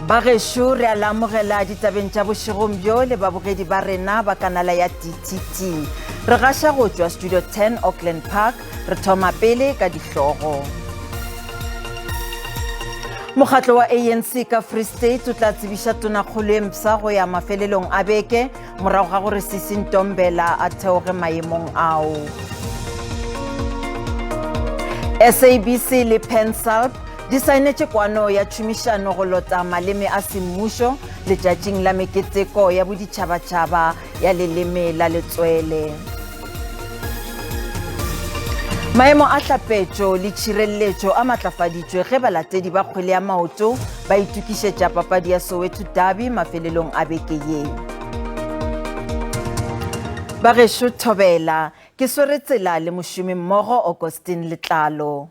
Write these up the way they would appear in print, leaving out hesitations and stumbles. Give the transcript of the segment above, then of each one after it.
Bagešo re a le amogela ditabeng tša bošegong bjo le babogedi ba rena ba kanala ya DTT. Re gaša go tšwa Studio 10 Auckland Park, re thoma pele ka dihlogo. Mokgatlo wa ANC ka Free State o tla tsebiša tonakgolo e mpsha go ya mafelelong a beke morago ga gore Sisi Ntombela a theoge maemong ao. SABC le Pansalb di saenetše kwano ya tšhomišano go lota maleme a semmušo letšatšing la meketeko ya boditšhabatšhaba ya leleme la letswele. Maemo a hlapetšo le tšhireletšo a matlafaditšwe ge balatedi ba kgwele ya maoto ba itokišetša papadi ya Soweto Derby mafelelong a beke ye. Bagešo Thobela, ke swere tsela le mošomi mmogo Augustine Letlalo.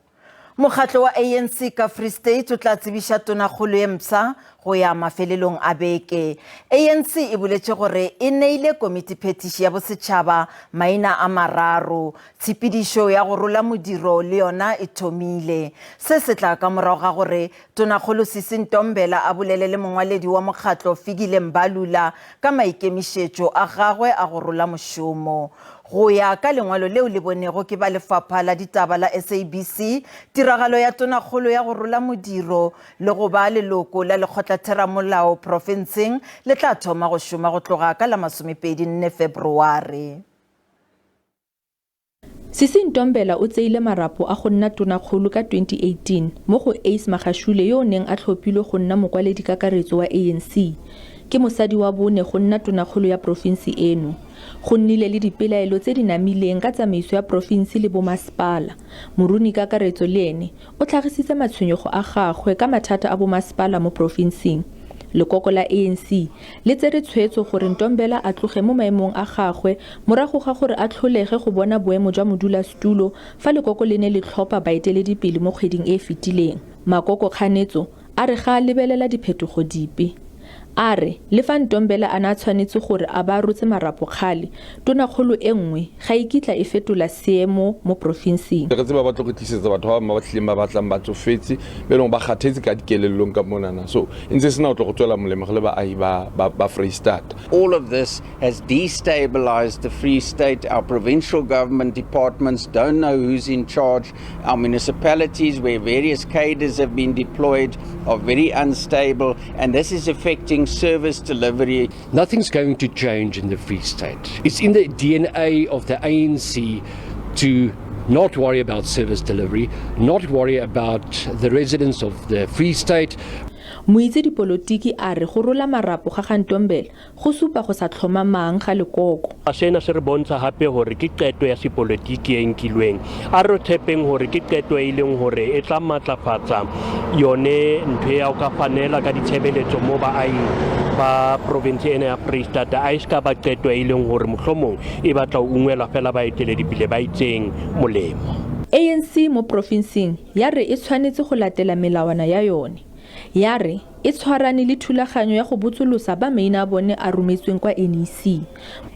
Mokgatlo wa ANC ka Free State o tla tsebiša tonakgolo ye mpsha go ya mafelelong a beke. ANC e boletše gore e neile komitiphethiši ya bosetšhaba maina a mararo. Tshepedišo ya go rola modiro le yona e thomile. Se se tla ka morago ga gore Tonakgolo Sisi Ntombela a bolele le mongwaledi wa mokgatlo Fikile Mbalula ka maikemišetšo a gagwe a go rola mošomo. Go ya ka lengwalo leo le bonego ke ba lefapha la ditaba la SABC, tiragalo ya Tonakgolo ya go rola modiro le go ba leloko la lekgotlatheramolao profenseng le tla thoma go šoma go tloga ka la masomepedi nne Febreware. Sisi Ntombela o tseile marapo a go nna tonakgolo ka 2018 mo go Ace Magashule yo o neng a tlhophilwe go nna mokwaledikakaretso wa ANC. Ke mosadi wa bone go nna tonakgolo ya porofense eno. Go nnile le dipelaelo tse di namileng ka tsamaiso ya porofense le bomasepala. Moruni-kakaretso le ene o tlhagisitse matshwenyego a gagwe ka mathata a bomasepala mo porofenseng. Lekoko la ANC le tsere tshwetso gore Ntombela a tloge mo maemong a gagwe morago ga gore a tlholege go bona boemo jwa modulasetulo fa lekoko le ne le tlhopha baeteledipele mo kgweding e e fetileng. Makoko kganetso a re ga a lebelela diphetogo dipe. A re le fa Ntombela a ne a tshwanetse gore a ba rotse marapo kgale, tonakgolo e nngwe ga e kitla e fetola seemo mo porofenseng. Re tseba ba tlo re tlisetsa batho ba bangwe ba ba tlileng ba batlang ba tsofetse, ba e leng gore ba kgathetse ka dikelellong ka monana. So e ntse e sena go tlo go tswela molemo re le baahi ba, ba, ba Freistata. All of this has destabilized the Free State. Our provincial government departments don't know who's in charge. Our municipalities, where various cadres have been deployed, are very unstable, and this is affecting service delivery. Nothing's going to change in the Free State. It's in the DNA of the ANC to not worry about service delivery, not worry about the residents of the Free State. Moitse dipolotiki a re go rola marapo ga ga Ntombela go supa go sa tlhomamang ga lekoko. Sena se re bontsha hape hore ke qeto ya sepolotiki e nkilweng. A re tshepeng hore ke qeto e leng hore e tla matlafatsa yone ntho ya ho ka fanela ka ditshebeletso mo baahi ba province ena ya Freistata. A e se ka ba qeto e leng hore mohlomong e batla ho ungwela fela baeteledipele ba itseng molemo. ANC mo profinseng ya re e tshwanetse go latela melawana ya yone. Ya re e tshwarane le thulaganyo ya go botsolosa ba maina a bone a rometsweng kwa NEC.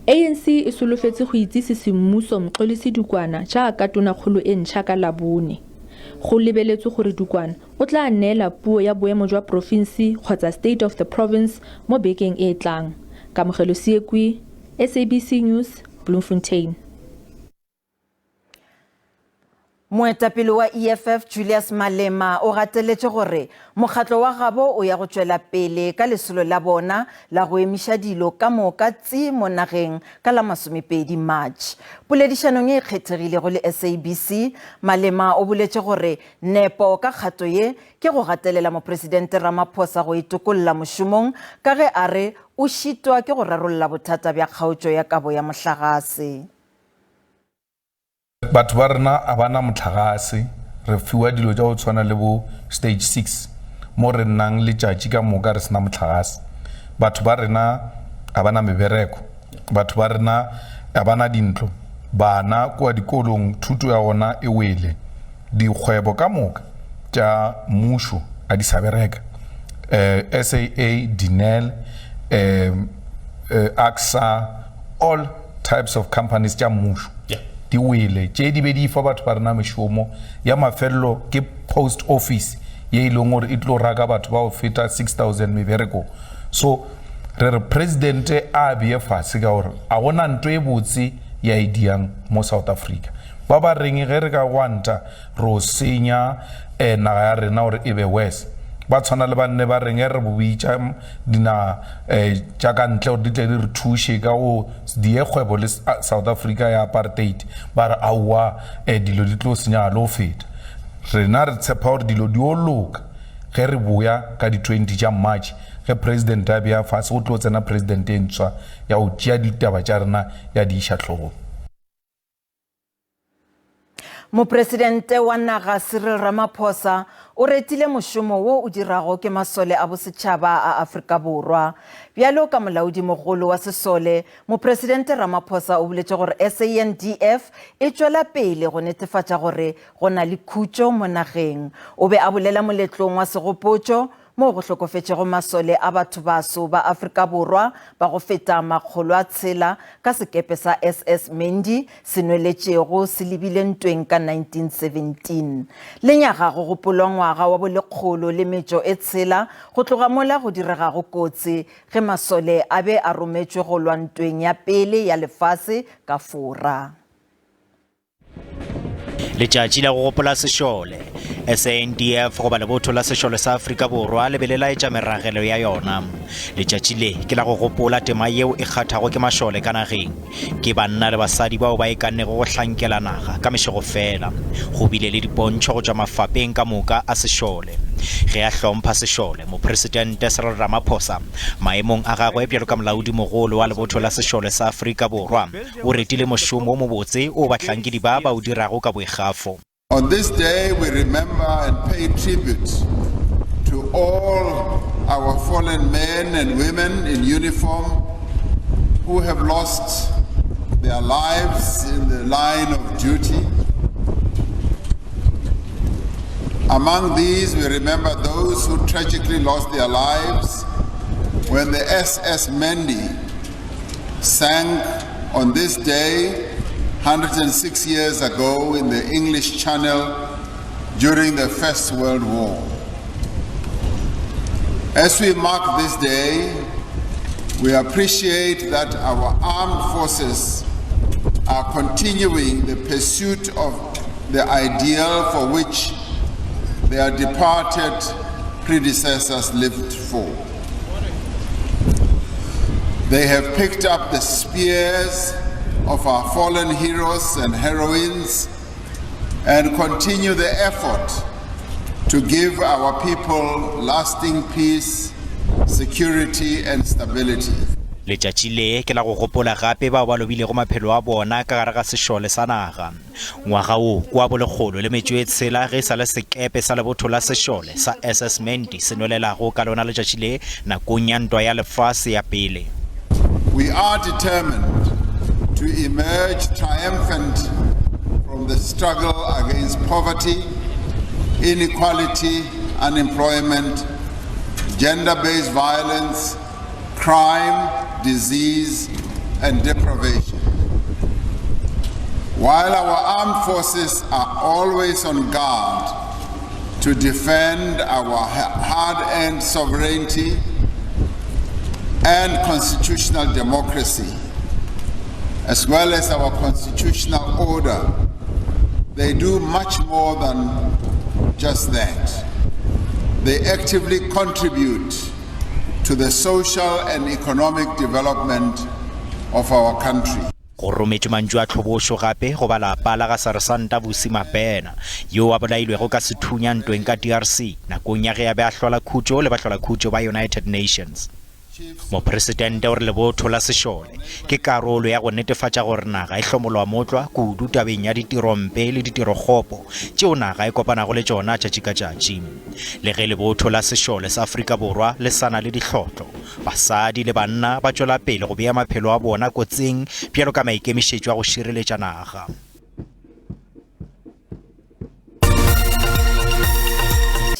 ANC e solofetse go itsise semmuso Mxolisi Dukwana jaaka tonakgolo e ntšha ka Labone. Go lebeletswe gore Dukwana o tla neela puo ya boemo jwa profinse kgotsa State of the Province mo bekeng e e tlang. Kamogelo Seekwi, SABC News, Bloemfontein. Moetapele wa EFF Julius Malema o gateletše gore mokgatlo wa gabo o ya go tšwela pele ka lesolo la bona la go emiša dilo ka moka tsi mo nageng ka la masomepedi March. Poledišanong e kgethegilego le SABC, Malema o boletše gore nepo ka kgato ye ke go gatelela Mopresidente Ramaphosa go itokolla mošomong ka ge a re o šitwa ke go rarolla bothata bja kgaotšo ya kabo ya mohlagase. Batho ba rena a ba na mohlagase, re fiwa dilo tša go tshwana le bo stage 6 mo re nnang letšatši ka moka re sena mohlagase. Batho ba rena a ba na mebereko, batho ba rena a ba na dintlo, bana kua dikolong thuto ya gona e wele, dikgwebo ka moka tša mmušo a di sa bereka. Eh, SAA, Denel, eh, eh, AXA, all types of companies tša mmušo di wele tše di be di fa batho ba rena mešomo ya mafelelo ke post office. ye e leng gore e tlo raka batho ba go feta 6000 meberekong. So re re presidente a beye fase ka gore a gona nto e botse ya e diang mo South Africa. Ba ba reng ge re ka gwanta ro senya eh, naga ya rena gore e be worse. Ba tshwana le banne ba reng ge re bitša dinaga eh, tša ka ntle gore di tle di re thuše ka go die kgwebo le South Africa ya apartheid, ba re aowa eh, dilo di tlo senyega le go feta. Rena re tshepa gore dilo di o loka ge re boya ka di 20 tša March ge president a bea fase go tlo tsena president e ntshwa ya go tšea ditaba tša rena ya di iša hlogong. Mopresidente wa naga Cyril Ramaphosa o retile mošomo wo o dirago ke masole a bosetšhaba a Afrika Borwa. Bjalo ka molaodimogolo wa sesole, Mopresidente Ramaphosa o boletše gore SANDF e tšwela pele go netefatša gore go na le khutšo mo nageng. O be a bolela moletlong wa segopotšo moo go hlokofetšego masole a bathobaso ba Afrika Borwa ba go feta makgolo a tshela ka sekepe sa SS Mendi se nweletšego se lebile ntweng ka 1917. Lenyaga go gopolwa ngwaga wa bolekgolo le metšo e tshela go tloga mola go diregago kotsi ge masole a be a rometšwe go lwa ntweng ya pele ya lefase ka Fora. Letšatši la go gopola sešole, SANDF goba lebotho la sešole sa Afrika Borwa le be le laetša meragelo ya yona. Letšatši le ke la go gopola tema yeo e kgathago ke mašole ka nageng. Ke banna le basadi bao ba ikannego go hlankela naga ka mešego fela. Go bile le dipontšho go tšwa mafapeng ka moka a sešole. Ge a hlompha sešole, Mopresidente Cyril Ramaphosa, maemong a gagwe bjalo ka molaodimogolo wa lebotho la sešole sa Afrika Borwa, O retile mošomo o mobotse o bahlankedi ba ba o dirago ka boikgafo. On this day we remember and pay tribute to all our fallen men and women in uniform who have lost their lives in the line of duty. Among these, we remember those who tragically lost their lives when the SS Mendi sank on this day 106 years ago in the English Channel during the First World War. As we mark this day, we appreciate that our armed forces are continuing the pursuit of the ideal for which their departed predecessors lived for. They have picked up the spears of our fallen heroes and heroines and continue the effort to give our people lasting peace, security and stability. Letšatši le ke la go gopola gape bao ba lobilego maphelo a bona ka gare ga sešole sa naga. Ngwaga wo ke wa bolekgolo le metšo e tshela ge e sa le sekepe sa lebotho la sešole sa SS Mendi se nwelelago ka lona letšatši le nakong ya Ntwa ya Lefase ya Pele. We are determined to emerge triumphant from the struggle against poverty, inequality, unemployment, gender-based violence, crime, disease, and deprivation. While our armed forces are always on guard to defend our hard-earned sovereignty and constitutional democracy, as well as our constitutional order, they do much more than just that. They actively contribute to the social and economic development of our country. Go rometšwe mantšu a tlhobošo gape go ba lapa la ga Seresanta Vusi Mabena, yoo a bolailwego ka sethunya ntweng ka DRC nakong ya ge a be a hlola khutšo le bahlolakhutšo ba United Nations. Mopresidente o re lebotho la sešole ke karolo ya go netefatša gore naga e hlomolwa motlwa kudu tabeng ya ditirompe le ditirokgopo tšeo naga e kopanago le tšona tšatši ka tšatši. Le ge lebotho la sešole sa Afrika Borwa le sa na le dihlotlo, basadi le banna ba tšwela pele go bea maphelo a bona kotsing bjalo ka maikemišetšo a go šireletša naga.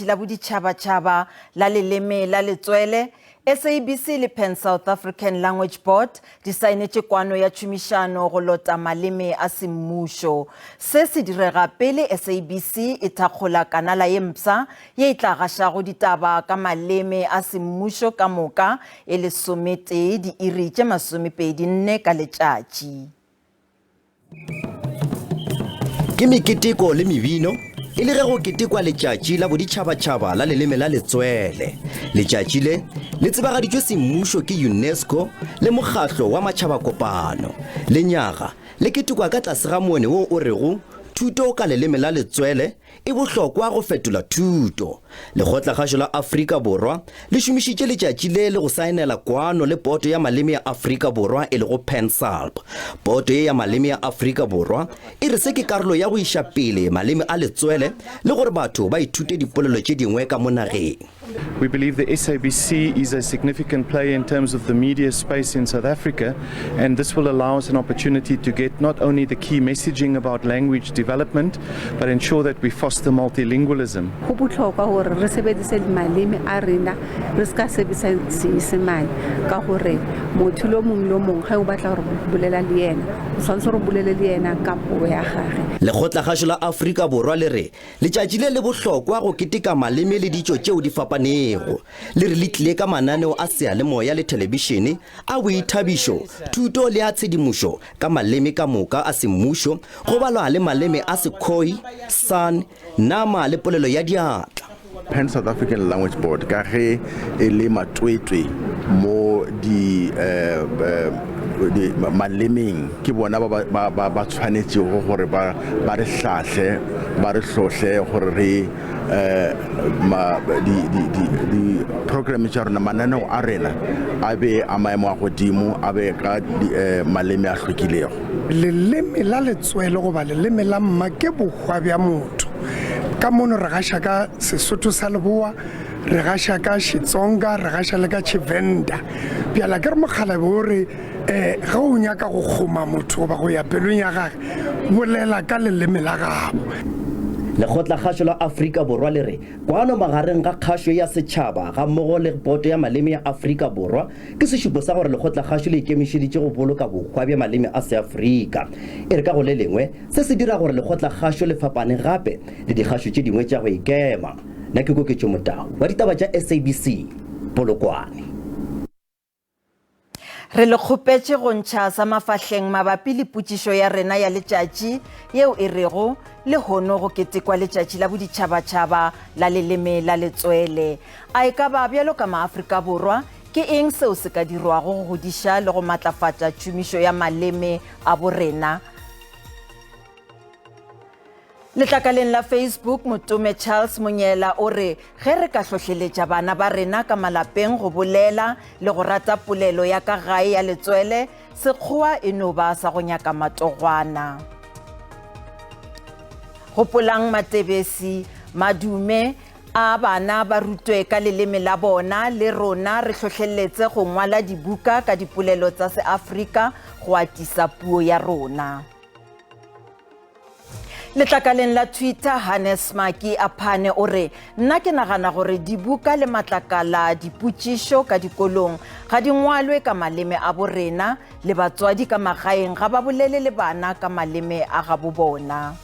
La boditšhabatšhaba la leleme la letswele. SABC le Pan South African Language Board di saenetše kwano ya tšhomišano go lota maleme a semmušo. Se se direga pele SABC e thakgola kanala ye mpsha ye e tla gašago ditaba ka maleme a semmušo ka moka e lesometee diiri tše masomepedi-nne ka letšatši. Ke meketeko le mebino e le ge go ketekwa letšatši la boditšhabatšhaba la leleme la letswele. Letšatši le le tsebagaditšwe semmušo ke UNESCO le mokgahlo wa matšhabakopano. Lenyaga le ketekwa ka tlase ga moone wo o rego Thuto ka leleme la letswele e bohlokwa go fetola thuto. Lekgotlakgašo la Afrika Borwa le šomišitše letšatši le le go saenela kwano le Poto ya Maleme ya Afrika Borwa e lego PanSALB. Poto ye ya Maleme ya Afrika Borwa e re se ke karolo ya go iša pele maleme a letswele le gore batho ba ithute dipolelo tše dingwe ka mo nageng. We believe the SABC is a significant player in terms of the media space in South Africa, and this will allow us an opportunity to get not only the key messaging about language development, but ensure that we foster multilingualism. Go botlhokwa gore re sebedise maleme a rena re se ka sebedisa Seisemane ka gore motho le mongwe le mongwe ge o batla gore bolela le yena o tshwanetse gore o bolele le yena ka puo ya gage. Lekgotlakgašo la Afrika Borwa le re Letšatši le le bohlokwa go keteka maleme le ditšo tšeo di fapanego. Le re le tlile ka mananeo a seyalemoya le thelebišene, a boithabišo, thuto le a tshedimošo ka maleme ka moka a semmušo, go balwa le maleme a Sekhoi, San, Nama le polelo ya diatla. Pan South African Language Board ka ge e le matwetwe mo di, eh, di malemeng ke bona ba ba ba ba tshwanetšego gore ba ba re hlahle ba re hlohle gore re eh, ma, di, di, di, di program tša rena mananeo a rena a be a maemo a godimo a be ka di, eh, maleme a hlwekilego. Leleme la letswele goba leleme la mma ke bohwa bja motho. Ka mono re gaša ka Sesotho sa Leboa, re gaša ka Xitsonga, re gaša le ka Tshivenda. Bjala ke re mokgalabje o re um ge o nyaka go kgoma motho goba go ya pelong ya gage, bolela ka leleme la gabo. Lekgotlakgašo la Afrika Borwa le re kwano magareng ga kgašo ya setšhaba gammogo le Boto ya Maleme ya Afrika Borwa ke sešupo sa gore lekgotlakgašo le ikemišeditše go boloka bohwa bja maleme a Seafrika. E re ka go le lengwe, Se se dira gore lekgotlakgašo le fapane gape le dikgašo tše dingwe tša go ikema. Nna ke Koketšo Motau wa ditaba tša SABC, Polokwane. Re le kgopetše go ntšha sa mafahleng mabapi le potšišo ya rena ya letšatši yeo e rego, Lehono go ketekwa Letšatši la Boditšhabatšhaba la Leleme la Letswele. A e ka ba bjalo ka Maafrika Borwa, ke eng seo se ka dirwago go godiša le go matlafatša tšhomišo ya maleme a borena? Letlakaleng la Facebook, Motome Charles Monyela o re ge re ka hlohleletša bana ba rena ka malapeng go bolela le go rata polelo ya ka gae ya letswele, Sekgowa e no ba sa go nyaka matogwana. Gopolang Matebesi, Madume, A bana ba rutwe ka leleme la bona, le rona re hlohlelletse go ngwala dibuka ka dipolelo tsa Seafrika go atisa puo ya rona. Letlakaleng la Twitter, Hannes Maki Aphane o re, Nna ke nagana gore dibuka le matlakala dipotšišo ka dikolong ga di ngwalwe ka maleme a borena, le batswadi ka magaeng ga ba bolele le bana ka maleme a gabo bona.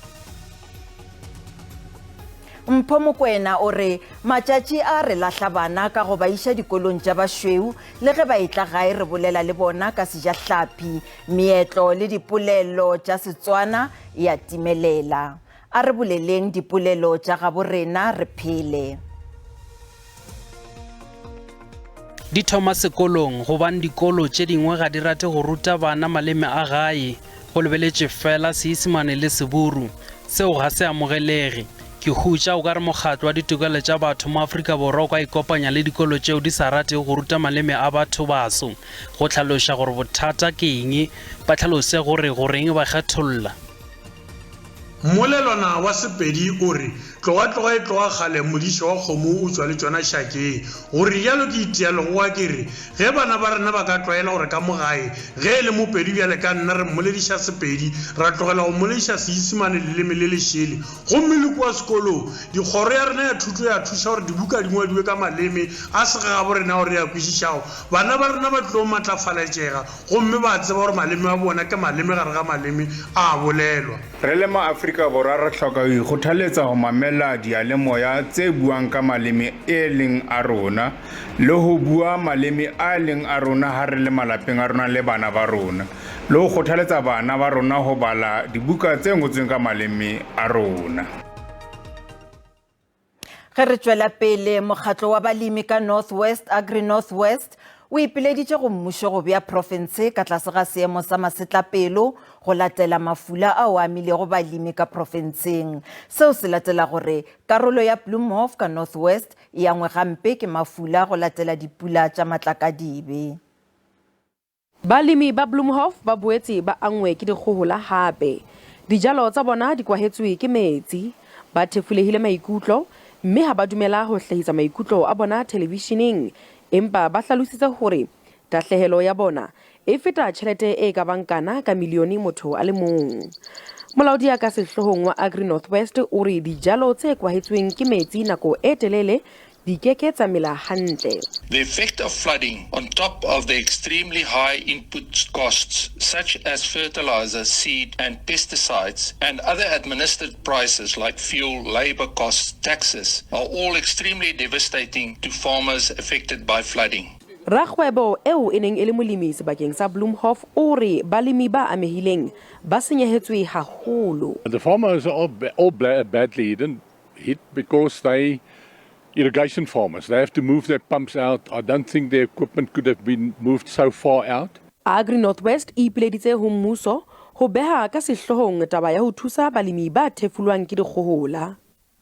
Mpho Mokwena o re, Matšatši a re lahla bana ka go ba iša dikolong tša bašweu, le ge ba etla gae re bolela le bona ka sejahlapi, meetlo le dipolelo tša Setswana e a timelela. A re boleleng dipolelo tša gabo rena re phele. Di thoma sekolong gobane dikolo tše dingwe ga di rate go ruta bana maleme a gae, go lebeletšwe fela Seisemane le Seburu. Seo ga se amogelege. Ke hutša o ka re mokgatlo wa ditokelo tša batho mo Afrika Borwa o ka ikopanya le dikolo tšeo di sa ratego go ruta maleme a bathobaso go hlaloša gore bothata ke eng, ba hlalose gore goreng ba kgetholla. Mmolelwana wa Sepedi o re. Tloga tloga e tloga kgale modiši wa kgomo o tšwa le tšona šakeng. Go realo ke itia legoa ke re, ge bana ba rena ba ka tlwaela gore ka mo gae ge e le Mopedi bjale ka nna re mmolediša Sepedi, ra tlogela go mmolediša Seisemane leleme le lešele. Gomme le kua sekolong, dikgoro ya rena ya thuto ya thuša gore dibuka di ngwadiwe ka maleme a segagabo rena ao re a kwešišago. Bana ba rena ba tlo matlafaletšega gomme ba tseba gore maleme a bona ke maleme gare ga maleme a a bolelwa. Re le maAfrika Borwa re hloka ho ikgothaletsa ho mamela diyalemoya tse buang ka maleme e leng a rona le ho bua maleme a leng a rona ha re le malapeng a rona le bana ba rona le ho kgothaletsa bana ba rona ho bala dibuka tse ngotsweng ka maleme a rona. Ge re tšwela pele, mokgatlo wa balemi ka North West, Agri North West, o ipileditše go mmušo go bea profense ka tlase ga seemo sa masetlapelo go latela mafula ao a amilego balemi ka profenseng. Seo se latela gore karolo ya Bloemhof ka North West e angwe gampe ke mafula go latela dipula tša matlakadibe. Balemi ba Bloemhof ba boetse ba anngwe ke dikgohola hape. Dijalo tsa bona di kwahetswe ke metsi. Ba thefulehile maikutlo mme ha ba dumela ho hlahisa maikutlo a bona thelevisheneng empa ba hlalositse hore tahlehelo ya bona e feta tjhelete e ka bang kana ka milione motho a le mong. Molaodi ya ka sehloohong wa Agri North West o re dijalo tse kwahetsweng ke metsi nako e telele di ke ke tsa mela hantle. The effect of flooding on top of the extremely high input costs such as fertilizer, seed and pesticides and other administered prices like fuel, labor costs, taxes are all extremely devastating to farmers affected by flooding. Rakgwebo eo e neng e le molemi sebakeng sa Bloemhof o re balemi ba amehileng ba senyehetswe haholo. The farmers are all badly hidden hit because they irrigation farmers. They have to move their pumps out. I don't think their equipment could have been moved so far out. Agri North West e ipileditse ho mmuso ho beha ka sehloohong taba ya ho thusa balemi ba thefulwang ke dikgohola.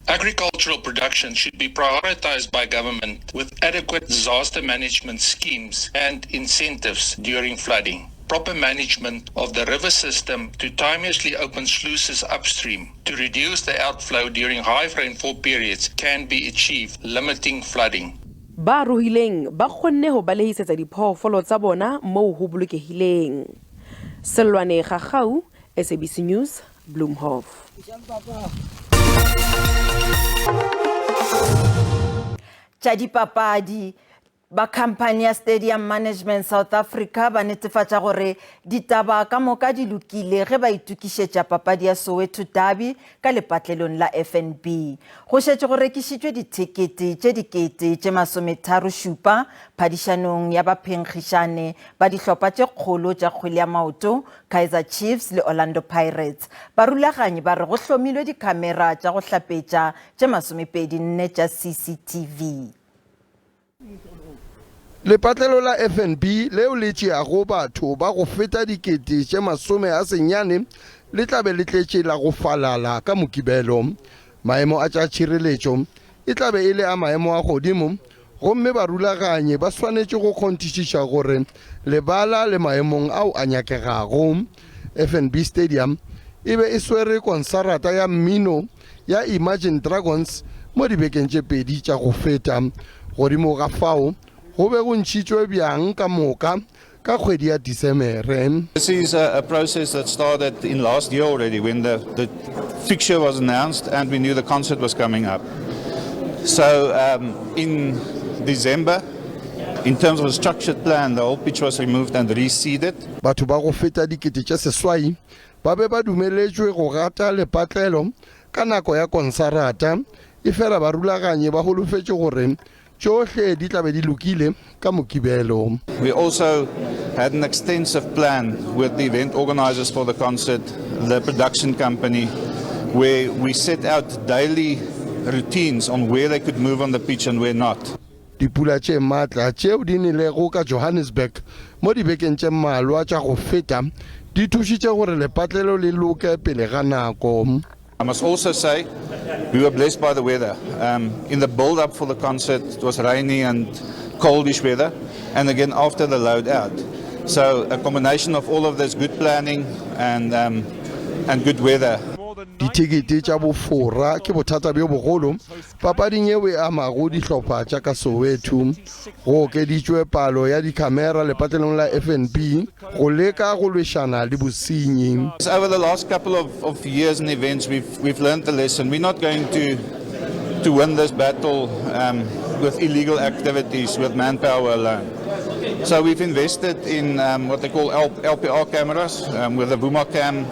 Agricultural production should be prioritized by government with adequate disaster management schemes and incentives during flooding. Proper management of the river system to timeously open sluices upstream to reduce the outflow during high rainfall periods can be achieved, limiting flooding. Ba ruhileng ba kgonne ho balehisetsa diphoofolo tsa bona moo ho bolokehileng. Sellwane Gagau, SABC News, Bloemhof. Tša dipapadi Ba khamphani ya Stadium Management South Africa ba netefatša gore ditaba ka moka di lokile ge ba itokišetša papadi ya Soweto Derby ka lepatlelong la FNB. Go šetše go rekišitšwe dithekete tše dikete tše masometharošupa phadišanong ya baphenkgišane ba dihlopha tše kgolo tša kgwele ya maoto Kaizer Chiefs le Orlando Pirates. Barulaganyi ba re go hlomilwe dikhamera tša go hlapetša tše masomepedi nne tša CCTV. Lepatlelo la FNB leo le tšeago batho ba go feta dikete tše 90 le tla be le tletše la go falala ka Mokibelo. Maemo a tša tšhireletšo e tla be e le a maemo a godimo gomme barulaganyi ba swanetše go kgonthišiša gore lebala le maemong ao a nyakegago. FNB Stadium e be e swere konsarata ya mmino ya Imagine Dragons mo dibekeng tše pedi tša go feta. Godimo ga fao, go be go ntšhitšwe bjang ka moka ka kgwedi ya Disemere. This is a, a process that started in last year already when the, the fixture was announced and we knew the concert was coming up. So um, in December, in terms of a structured plan, the whole pitch was removed and reseeded. Batho ba go feta dikete tše seswai Ba be ba dumeletšwe go gata lepatlelo ka nako ya konsarata, efela barulaganyi ba holofetše gore tšohle di tla be di lokile ka Mokibelo. We also had an extensive plan with the event organizers for the concert, the production company, where we set out daily routines on where they could move on the pitch and where not. Dipula tše matla tšeo di nelego ka Johannesburg mo dibekeng tše mmalwa tša go feta di thušitše gore lepatlelo le loke pele ga nako. I must also say we were blessed by the weather. Um, in the build up for the concert, it was rainy and coldish weather, and again after the load out. So a combination of all of this good planning and, um, and good weather. Dithekete tša bofora ke bothata bjo bogolo papading yeo e amago dihlopha tša ka Soweto. Go okeditšwe palo ya dikhamera lepatlelong la FNB go leka go lwešana le bosenyi. Over the last couple of, of years and events, we've, we've learned the lesson. We're not going to, to win this battle um, with illegal activities, with manpower alone. So we've invested in um, what they call L LPR cameras um, with the Vumacam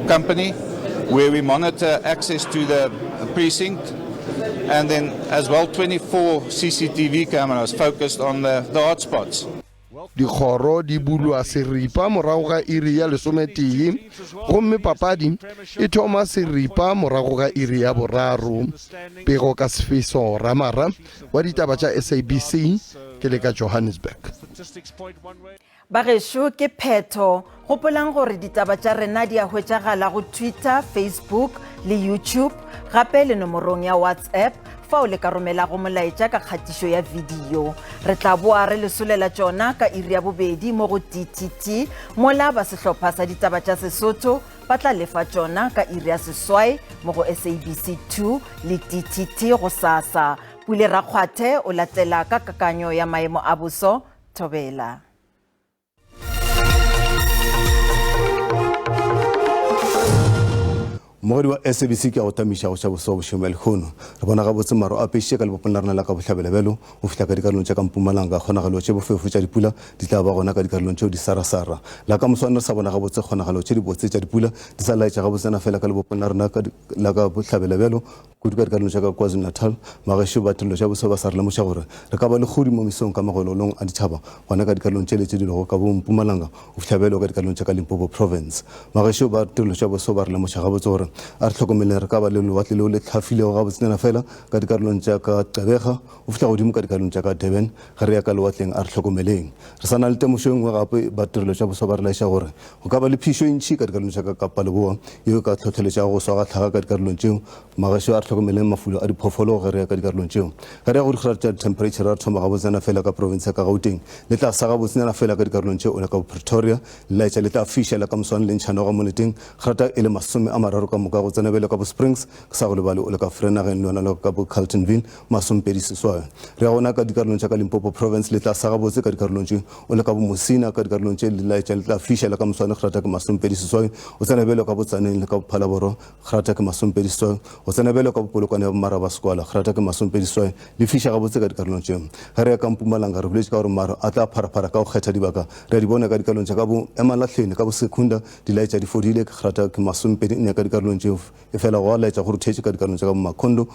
company, where we monitor access to the precinct, and then as well 24 CCTV cameras focused on the, the hotspots. Dikgoro di bulwa seripa morago ga iri ya lesometee gomme papadi e thoma seripa morago ga iri ya boraro. Pego ka Sfiso Ramara wa ditaba tša SABC ke le ka Johannesburg. Bagešo ke phetho. Gopolang gore ditaba tša rena di a hwetšagala go Twitter, Facebook le YouTube, gape le nomorong ya WhatsApp fao le ka romelago molaetša ka kgatišo ya video. Re tla boa re le solela tšona ka iri ya bobedi mo go DTT, mola ba sehlopha sa ditaba tša Sesotho ba tla lefa tšona ka iri ya seswai mo go SABC 2 le DTT gosasa. Pule Rakgwathe o latela ka kakanyo ya maemo a boso. Thobela. Mmogedi wa SABC ke a go tamiša go tša boso bošego bja lehono. Re bona gabotse maru a apešitše ka lebopong la rena la ka bohlabela bjalo go fihla ka dikarolong tša ka Mpumalanga. Kgonagalo tše bofefo tša dipula di tla ba gona ka dikarolong tšeo di sarasara. La ka moswane re sa bona gabotse kgonagalo tše dibotse tša dipula di sa laetša gabotsana fela ka lebopong la rena la ka bohlabela bjalo Kudu ka dikarolong tša ka KwaZulu-Natal, magešo ba tirelo tša boso ba sa re lemoša gore re ka ba le kgodi mo mesong ka magololong a dithaba gona ka dikarolong tšele tše di lego ka bo Mpumalanga go fihla bjalo ka dikarolong tša ka Limpopo Province. Magešo ba tirelo tša boso ba re lemoša gabotse gore a re hlokomeleng re ka ba le lewatle leo le hlafilego gabotsenyana fela ka dikarolong tša ka Gqeberha go fihla godimo ka dikarolong tša ka Durban ge re ya ka lewatleng a re hlokomeleng. Re sa na le temošo e nngwe gape ba tirelo tša boso ba re laeša gore go ka ba le phišo e ntši ka dikarolong tša ka Kapa Leboa yeo e ka hlohleletšago go swa ga hlaga ka dikarolong tšeo. Magešo a re hlokomeleng mafulo a diphoofolo ge re ya ka dikarolong tšeo. Ge re ya go dikgorata tša dithemphereitšhara re thoma gabotsana fela ka profense ya ka Gauteng. Le tla sa gabotsenyana fela ka dikarolong tšeo le ka bo Pretoria. Le laetša le tla fiša la ka moswane le ntšha noga mo leteng. Kgrata e le 30 ka moka go tsena bjalo ka bo Springs, ke sa go lebale o le ka Vereeniging le yona le ka bo Carltonville 28. Re ya gona ka dikarolong tša ka Limpopo Province le tla sa gabotse ka dikarolong tše o le ka bo Musina ka dikarolong tše le laetša le tla fiša la ka moswane kgrata ke 28. O tsena bjalo ka bo Tzaneen le ka bo Phalaborwa Kgrata ke masompedi-seswai. Go tsena bjalo ka bopolokwane ya bommarabaskwala, kgrata ke masompedi-seswai. Le fiša gabotse ka dikarolong tše. Ge re ya ka Mpumalanga, re boletše ka gore maru a tla pharaphara ka go kgetha dibaka. Re a di bona ka dikarolong tša ka bo Emalahleni, ka bo Secunda, di laetša di fodile. Kgrata ke masompedi-nne ka dikarolong tšeo. Efela gwa laetša go ruthetše ka dikarolong tša ka bo Makhondo,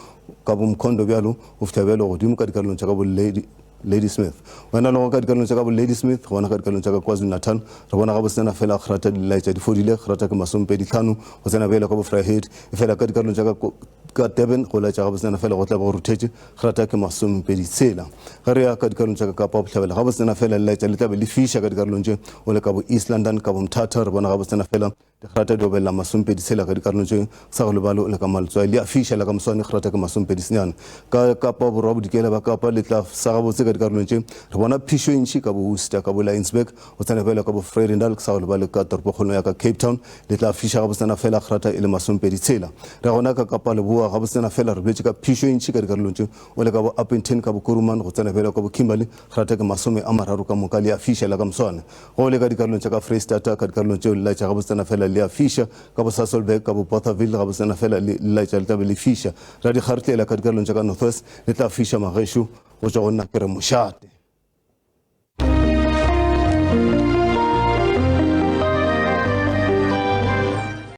ka bo Mkhondo bjalo, go fihla bjalo godimo ka dikarolong tša ka bo Lady. Ladysmith. Wena le go ka dikarolong tša ka bo Ladysmith, gona ka dikarolong tša ka KwaZulu-Natal, re bona gabotsena fela kgrata di laetša di fodile, kgrata ke masompedi tlhano, go tsena bjale ka bo Vryheid, efela ka dikarolong tša ka ka Durban go laetša gabotsena fela go tla be go ruthetše, kgrata ke masompedi tshela. Ge re ya ka dikarolong tša ka Kapa Bohlabela, gabotsena fela le laetša le tla be le fiša ka dikarolong tše, o le ka bo East London, ka bo Mthatha, re bona gabotsena fela Dikgrata di obelela masompedi tshela ka dikarolong tše sa go lebale o le ka Maletswai le a fiša la ka moswane kgrata ke masompedi senyane ka Kapa Borwa Bodikela ba Kapa le tla sa gabotse ka dikarolong tše re bona phišo e ntši ka bo Worcester ka bo Laingsburg go tsena bjalo ka bo Vredendal ke sa go lebale ka toropokgolong ya ka Cape Town le tla fiša gabotsena fela kgrata e le masompedi tshela re gona ka Kapa Leboa gabotsena fela re boletše ka phišo e ntši ka dikarolong tše o le ka bo Upington ka bo Kuruman go tsena bjalo ka bo Kimberley kgrata ke 30 ka moka le a fiša la ka moswane Go le ka dikarolong tša ka Freistata, ka dikarolong tšeo le laetša gabotsana fela le a fiša, ka bo Sasolburg, ka bo Bothaville gabotsana fela le laetša le tla be le fiša. Ra di kgartlela ka dikarolong tša ka North West, le tla fiša magešo go tšwa go nna ke re mošate.